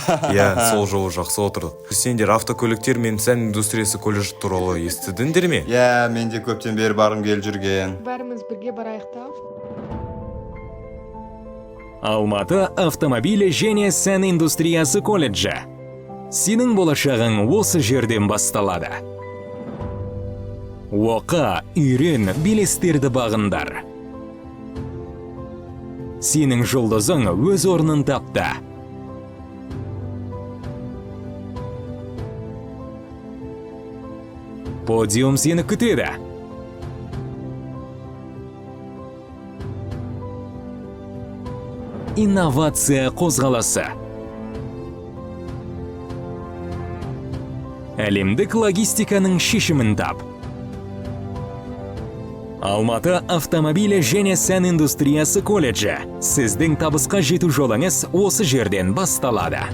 Иә, сол жолы жақсы отырдық. Сендер автокөліктер мен сән индустриясы колледжі туралы естідіңдер ме? Иә, мен де көптен бері барғым келіп жүрген. Бәріміз бірге барайық та. Алматы автомобиль және сән индустриясы колледжі. Сенің болашағың осы жерден басталады. Оқы, үйрен, белестерді бағындар. Сенің жұлдызың өз орнын тапты. Подиум сені күтеді. Инновация қозғалысы. Әлемдік логистиканың шешімін тап. Алматы автомобилі және сән индустриясы колледжі. Сіздің табысқа жету жолыңыз осы жерден басталады.